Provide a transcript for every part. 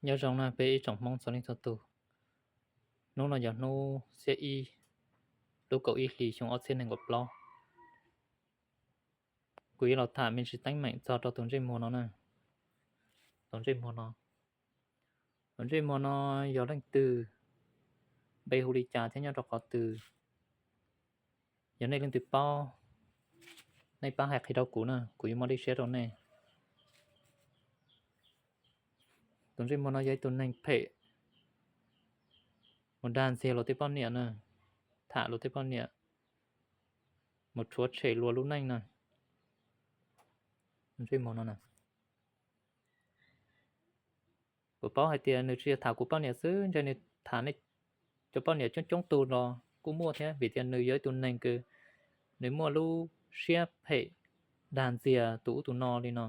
Nyob zoo na peb ib tsoom Hmoob txhua leej txhua tus. Hnub no yog hnub xiab ib, lub kaum ib hlis xyoo ob txhiab nees nkaum plaub. Kuv yuav los tham me ntsis teeb meem txog rau tus ntsej muag no na. Tus ntsej muag no, tus ntsej muag no yog leej twg, npe hu li cas thiab nyob rau qhov twg? Yog nej leej twg paub, nej pab hais qhia rau kuv na, kuv yuav muaj lej siab rau nej. Tus ntsej muag no yog ib tug neeg phem, mus dag ntxiag luag tej poj niam na, tham luag tej poj niam, mus rhuav tshem luag lub neej na. Ntsej muag no na, kuv paub hais tias nws tsis yog tham kuv poj niam xwb, ntshe nws tham nej cov poj niam coob coob tug los kuj muaj thiab, vim tias nws yog ib tug neeg kws nws muaj lub siab phem dag ntxias tus ub tus no li no.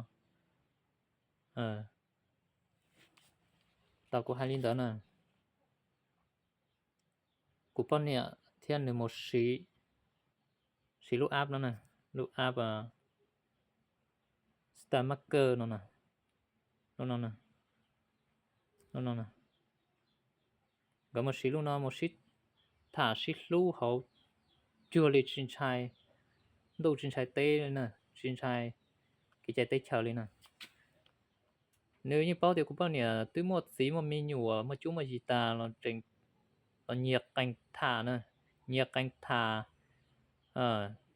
Tau kuv hais li ntawd na, kuv poj niam thiab nws mus siv, siv lub app no na, lub app Star Maker no, lub no, lub no, nkawd mus siv lub no mus sib tham sib hlub hauv cuag li tsis ntshai ntuj tsis ntshai teb li na, tsis ntshai kev cai teb chaws li na. Nws yeej paub tias kuv poj niam twb muaj txiv muaj me nyuam muaj cub muaj yig tas los tseem los nyias qees tham na, nyias qees tham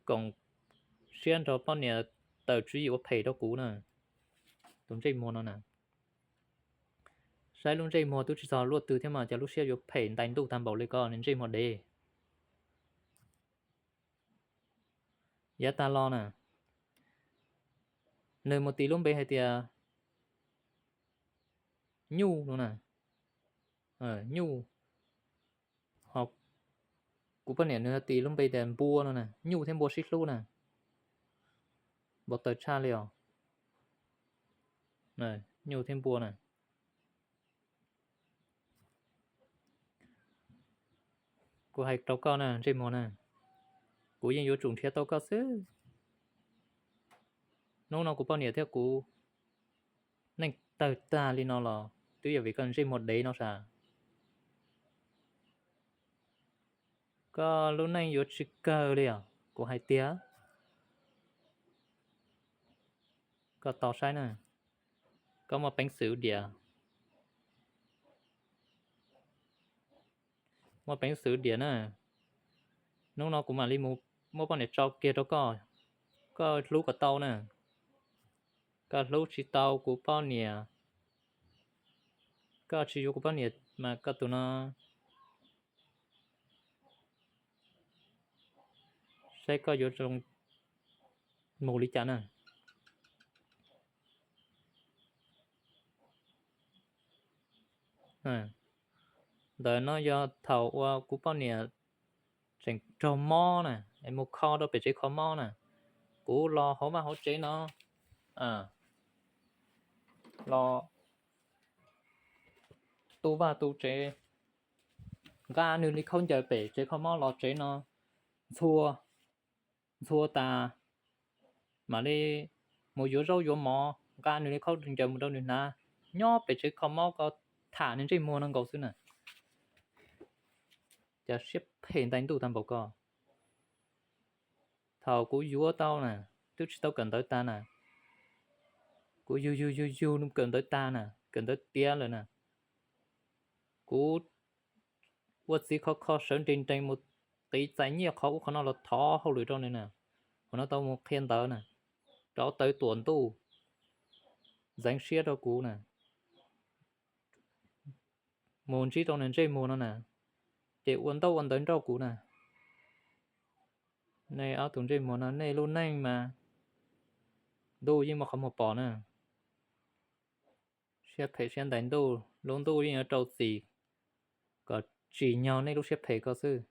koom siab nrog poj niam tawm tswv yim ua phem rau kuv na. Tus ntsej muag no na, saib lub ntsej muag twb tsis txog luaj twg thiab mas cas lub siab yuav phem ntais ntuj tag npaum li ko, nws ntsej muag dev. Yav tag los na, nws mus tis lub npe hais tias Nyuj no na, Nyuj. Ho kuv poj niam nws tis lub npe tias Npua no na, Nyuj thiab Npua sib hlub na. Npau taws tshaj li os. Nyuj thiab Npua na. Kuv hais rau koj na ntsej muag na, kuv yeej yuav tsum nrhiav tau koj xwb. Hnub no kuv poj niam thiab kuv neej tawg tag li no los twb yog vim koj ntsej muag dev no sas. Koj lub neej yuav tsis kawg li os, kuv hais tiag. Koj tos saib na, koj muaj peev xwm diam, muaj peev xwm diam na. Hnub no kuv mam li mus muab poj niam tso kiag rau koj, koj hlub kom tau na. Koj hlub tsis tau kuv poj niam, koj tsis yuav kuv poj niam mas koj tus no saib koj yuav zoo mus li cas na. Ntawm no yog thaum uas kuv poj niam tseem raug mob na, es mus kho rau pem tsev kho mob na, kuv los hauv vaj hauv tsev no, los tu vaj tu tsev, nqa nws li khaub ncaws pem tsev kho mob los tsev no ntxhua, ntxhua tas mam li mus yuav zaub yuav mov, nqa nws li khaub ncaws mus rau nws hnav, nyob pem tsev kho mob ko tham nws ntsej muag no nkaus xwb na. Cas siab phem ntais ntuj tag npaum ko. Thaum kuv yuav tau na, twb tsis tau kawm ntawv tag na, kuv yug yug yug yug kawm ntawv tag na, kawm ntawv tiav lawm na, kuv ua txiv khov kho sawv nres nrees mus qiv txais nyiaj qhov ub qhov no los thov hauj lwm rau nws na. Qhov no tau mus qhia ntawv na, rauv taws tuam ntuj, ntxeev siab rau kuv na, mus ntsib rau nws ntsej muag no na, ces ua ntaub ua ntawv nrauj kuv na. Nej ob tug ntsej muag no nej lub neej mas ntuj yeej muaj qhov muag pom na. Siab phem siab ntais ntuj, lub ntuj yeej yuav rau txim kom tsim nyog nej lub siab phem ko xwb.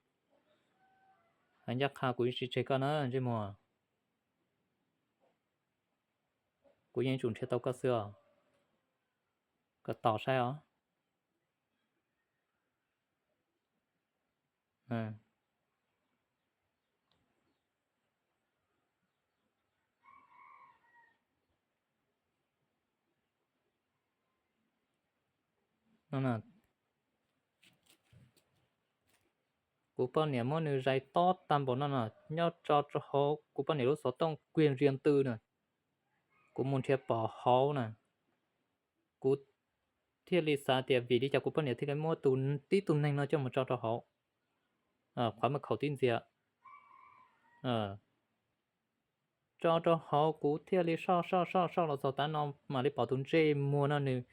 Hais ncaj qha kuv yeej tsis tseg koj na ntsej muag, kuv yeej tsum nrhiav tau koj xwb os. Koj tos saib os. no. Kuv poj niam muab nws zais tob tag npaum no no, nyob tso rau hauv kuv poj niam lub xov tooj quyền riêng tư na. Kuv mus nrhiav pom hauv na, kuv thiaj li xav tias vim li cas kuv poj niam thiaj li muab tus tib tug neeg no coj mus tso rau hauv, qhov maj khaum tib ntxias tso rau hauv, kuv thiaj li soj soj soj soj los txog tav no mam li pom tus ntsej muag no, nws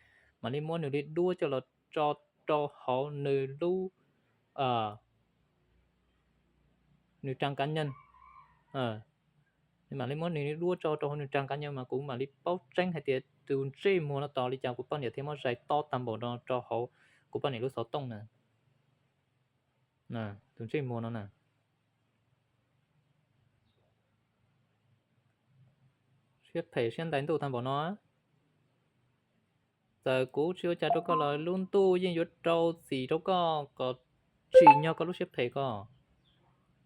mam li muab nws li duab coj los tso rau hauv nws lub, nws trang cá nhân. Nws mam li muab nws li duab tso rau hauv nws trang cá nhân mas kuv mam li paub tseeb hais tias tus ntsej muag no tos li cas kuv poj niam thiaj muab zais tob tag npaum no rau hauv kuv poj niam lub xov tooj na. Tus ntsej muag no na, siab phem siab ntais ntuj tag npaum no. Txawm kuv tsis ua cas rau koj los lub ntuj yeej yuav rau txim rau koj kom tsim nyog koj lub siab phem ko.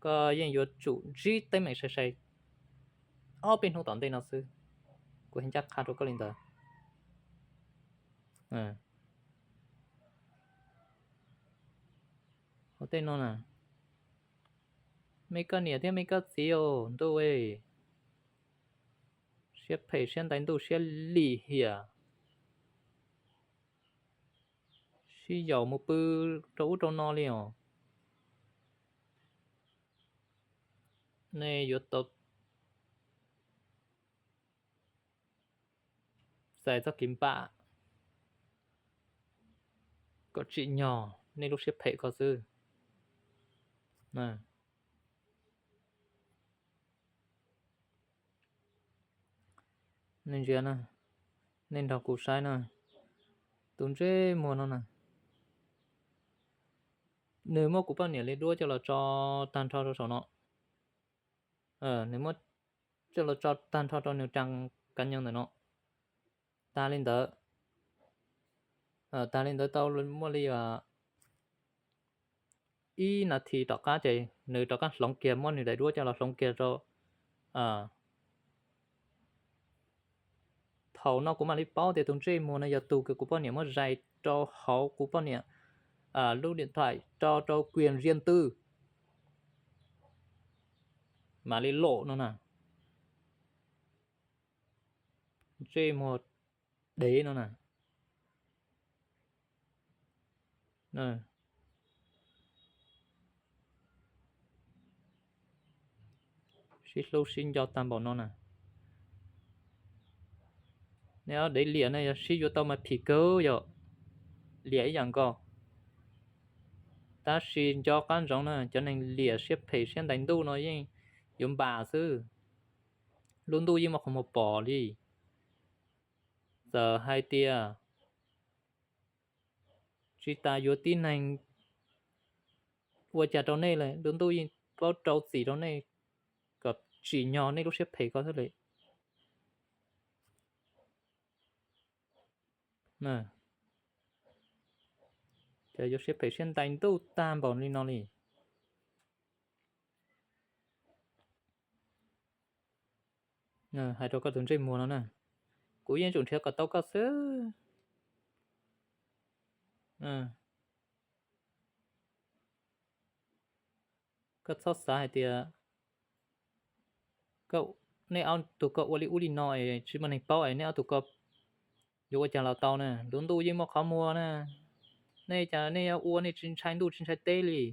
Koj yeej yuav tsum ntsib teeb meem sai sai ob peb hnub tom ntej no xwb. Kuv hais ncaj qha rau koj li ntawd. Ua tej no na, me koj niam thiab me koj txiv os ntuj, siab phem siab ntais ntuj siab lim hiam, sib yaum mus pw rau ub rau no li os. Nej yuav tau txais txoj kev npam kom tsim nyog nej lub siab phem ko xwb. Nej ntsia na, nej nrog kuv saib na, tus ntsej muag no na, nws muab kuv poj niam li duab coj los tso tag nrho rau saum no. Nws muab coj los tso tag nrho rau nws trang cá nhân ntawm no. Tag li ntawd, tag li ntawd tau muaj li ib nas this tom qab ces nws rov qab hloov kiag, muab nws daim duab coj los hloov kiag rau. Thaum no kuv mam li paub tias tus ntsej muag no yog tus uas kuv poj niam muab zais rau hauv kuv poj niam lub điện thoại tso rau quyền riêng tư, mam li lom no na. Ntsej muag dev no na. Sib hlub sib nco tag npaum no na. Nej ob dev liam no yog sib yuav tau mas phim kawg, yog liam ib yam nkaus. Tab sis nco qab ntsoov na, cov neeg liam siab phem siab ntais ntuj no yeej yuav npam xwb. Lub ntuj yeej muaj qhov muag pom li. Txawm hais tias tsis tas yuav tib neeg ua cas rau nej lawm, lub ntuj yeej paub rau txim rau nej kom tsim nyog nej lub siab phem ko thiaj li. Cov yuav siab phem siab ntais ntuj tag npaum li no li. Hais rau koj tus ntsej muag no na, kuv yeej tsum nrhiav kom tau koj xwb. Koj txhob xav hais tias nej ob tug ko ua li ub li no es tsis muaj neeg paub es nej ob tug ko yuav ua cas los tau na. Lub ntuj yeej muaj qhov muag na. Nej cas nej yuav ua nej tsis ntshai ntuj tsis ntshai teb li.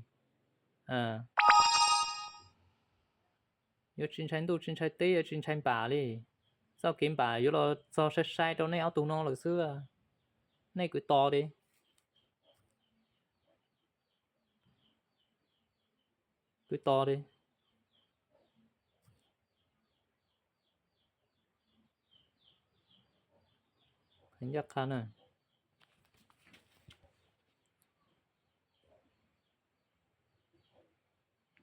Yuav tsis ntshai ntuj tsis ntshai teb, yuav tsis ntshai npam li. Txoj kev npam yuav los txog sai sai rau nej ob tug no lawm xwb. Nej kwv tos li. Kwv tos li. Ncaj qha na,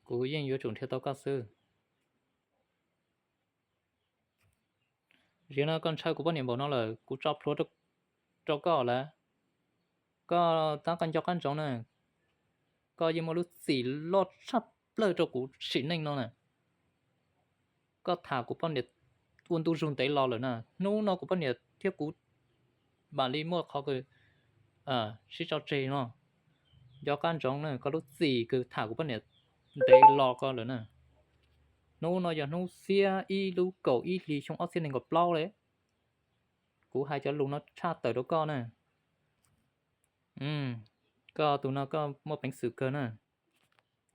kuv yeej yuav tsum nrhiav tau koj xwb. Ziag no koj ntshaw kuv poj niam npaum no lawm, kuv tso plhuav rau koj lawm. Koj tab koj nco qab ntsoov na, koj yeej muaj lub txim loj tshaj plaws rau kuv sim neej no na. Koj tham kuv poj niam ua ntu zug ntev los lawm na, hnub no kuv poj niam thiab kuv mam li muaj qhov sib tso tseg no. Nco qab ntsoov na, koj lub txim kws tham kuv poj niam ntev los koj lawm na. Hnub no yog hnub xiab ib lub kaum ib hli xyoo ob txhiab nees nkaum plaub le. Kuv hais cov lus no tshaj tawm rau koj na. Koj tus no koj muaj peev xwm kawg na.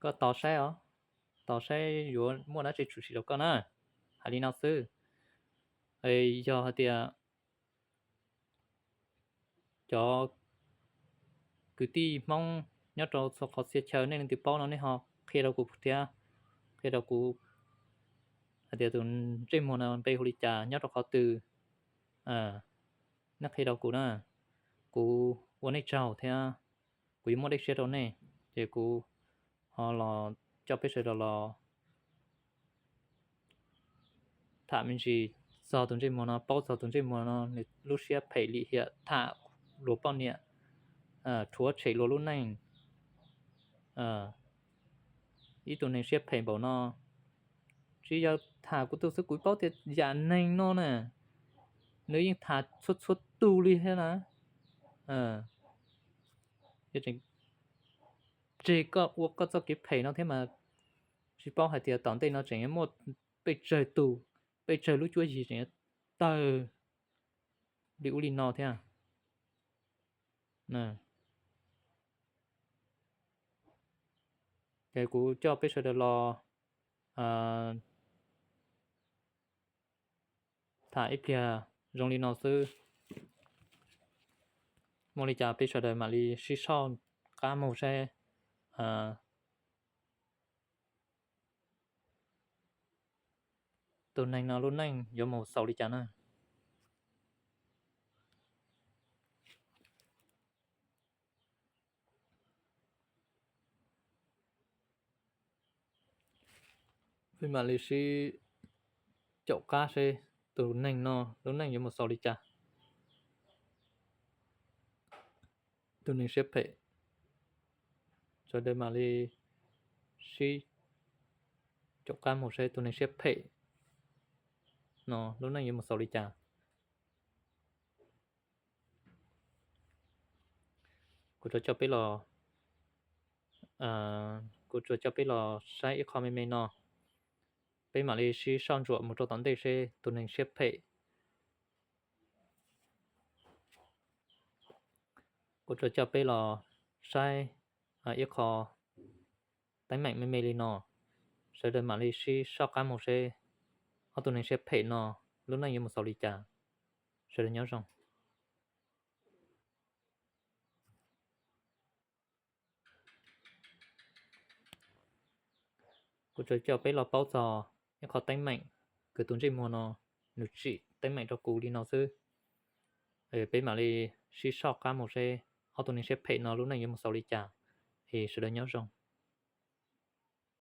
Koj tos saib os, tos saib yuav muaj dab tsi tshwm sim rau koj na. Hais li no xwb. Yog hais tias cov kwv tij Hmoob nyob rau txhua qhov txhia chaw nej leej twg paub no nej ho qhia rau kuv thiab, qhia rau kuv hais tias tus ntsej muag no npe hu li cas nyob rau qhov twg, nej qhia rau kuv na. Kuv ua nej tsaug thiab kuv yuav muaj dej siab rau nej, ces kuv ho los coj peb sawv daws los tham me ntsis txog tus ntsej muag no, paub txog tus ntsej muag no nws lub siab phem lim hiam tham luag poj niam, rhuav tshem luag lub neej. Ib tug neeg siab phem npaum no, tsis yog tham kuv tus xwb, kuv paub tias yam neeg no na, nws yeej tham txhua txhua tus li thiab na. Tseg koj ua koj txoj kev phem no thiab mas tsis paub hais tias tom ntej no tseem muaj peb tsawg tus, peb tsawg lub cuab yig tseem tawg li ub li no thiab. Ces kuv coj peb sawv daws los tham ib pliag zoo li no xwb. Muaj li cas peb sawv daws mam li sib soj qab mus saib tus neeg no lub neej yuav mus xaus li cas na. Peb mam li sib caum qab seb tus neeg no lub neej yuav mus xaus li cas. Tus neeg siab phem, sawv daws mam li sib caum qab mus seb tus neeg siab phem no lub neej yuav mus xaus li cas. Kuv tsuas coj peb los, kuv tsuas coj peb los saib ib qho me me no, peb mam li sib soj ntsuam mus rau tom ntej seb tus neeg siab phem. Kuv tsuas coj peb los saib ib qho teeb meem me me li no, sawv daws mam li sib soj qab mus seb ob tug neeg siab phem no lub neej yuav mus xaus li cas. Sawv daws nyob zoo. Kuv tsuas coj peb los paub txog ib qho teeb meem kws tus ntsej muag no nws tsim teeb meem rau kuv li no xwb. Peb mam li sib soj qab mus seb ob tug neeg siab phem no lub neej yuav mus xaus li cas. Es sawv daws nyob zoo.